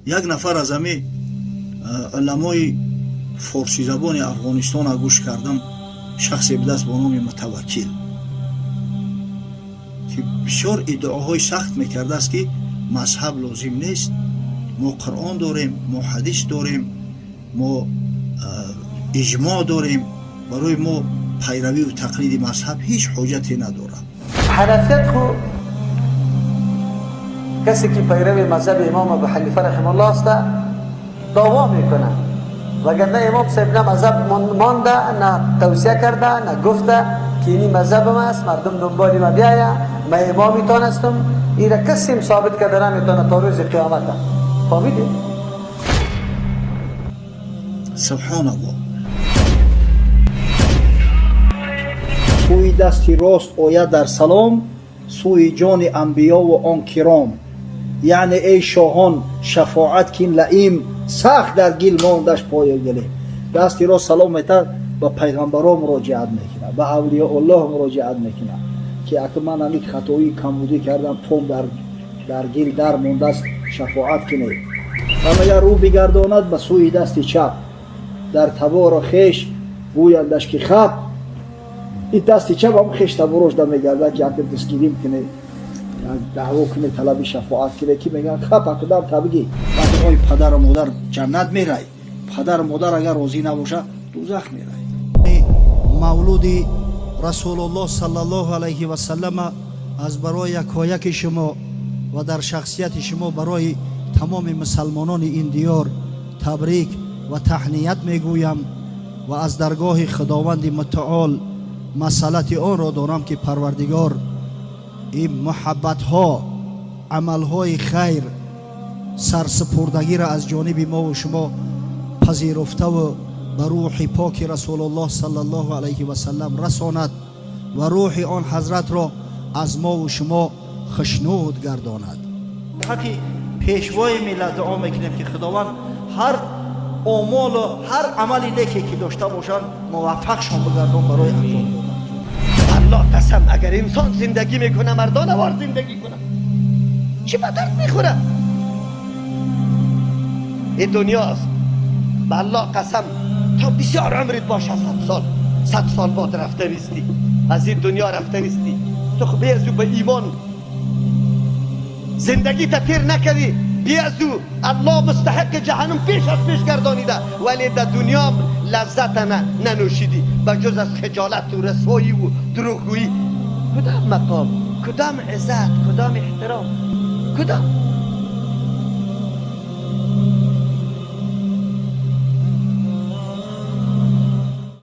Як нафар аз ҳами уламои форсизабони Афғонистона гӯш кардам, шахсе будааст бо номи Мутаваккил, ки бисёр иддаоҳои сахт мекардааст, ки мазҳаб лозим нест, мо Қуръон дорем, мо ҳадис дорем, мо иҷмоъ дорем, барои мо пайравию тақлиди мазҳаб ҳеҷ ҳоҷате надорад. حنفیت خو کسی که پیرو مذهب امام ابو حنیفه رحمه الله است دعوا میکنه، وگرنه امام صاحب نه مذهب مانده، نه توصیه کرده، نه گفته که اینی مذهب ما است، مردم دنبال ما بیاید، ما امامیتان هستم. این را کسی هم ثابت کرده نمیتونه تا روز قیامت. فهمیدی؟ Субҳоналлоҳ. Сӯи дасти рост ояд дар салом, сӯи ҷони анбиёву он киром, яъне эй шоҳон, шафоат кин лаим, сахт дар гил мондаш поё гилем. Дасти рост салом метад, ба пайғамбаро муроҷиат мекунад, ба авлиёуллоҳ муроҷиат мекунад, ки ака, ман ҳамин хатои камбудӣ кардам, пом дар гил дар мондааст, шафоат кунед. Ва агар рӯ бигардонад ба сӯи дасти чап, дар таборо хеш гӯяндаш, ки хаб. Ин дасти чап ҳам хеш таборош да мегардад, ки ака, дастгирим кунед, даъво кунед, талаби шафоат кунед, ки мегӯянд: хаб, акудам табигӣ. Ой, падару модар ҷаннат мерай, падару модар агар розӣ набошад, дӯзах мерай. Мавлуди Расулуллоҳ саллаллоҳу алайҳи васаллама аз барои якояки шумо ва дар шахсияти шумо барои тамоми мусалмонони ин диёр табрик ва таҳният мегӯям ва аз даргоҳи Худованди Мутаол масъалати онро дорам, ки Парвардигор ин муҳаббатҳо, амалҳои хайр, сарсупурдагиро аз ҷониби мову шумо пазируфтаву ба рӯҳи поки Расулуллоҳ саллаллоҳу алайҳи васаллам расонад ва рӯҳи он ҳазратро аз мову шумо хушнуд гардонад. Ҳаққи пешвои миллат дуо мекунем, ки Худованд ҳар омолу ҳар амали неке ки дошта бошанд, муваффақшон бигардон барои анҷом додан. الله قسم، اگر انسان زندگی میکنه، مردانه وار زندگی کنه، چی به درد میخوره؟ این دنیاست. به الله قسم، تا بسیار عمرت باشه، 100 سال، 100 سال بعد رفته نیستی، از این دنیا رفته نیستی. تو خب از به ایمان زندگی تا تیر نکردی، بی از او الله مستحق جهنم پیش از پیش گردانیده، ولی در دنیا لذت نه ننوشیدی، به جز از خجالت و رسوایی و دروغگویی. کدام مقام، کدام عزت، کدام احترام، کدام؟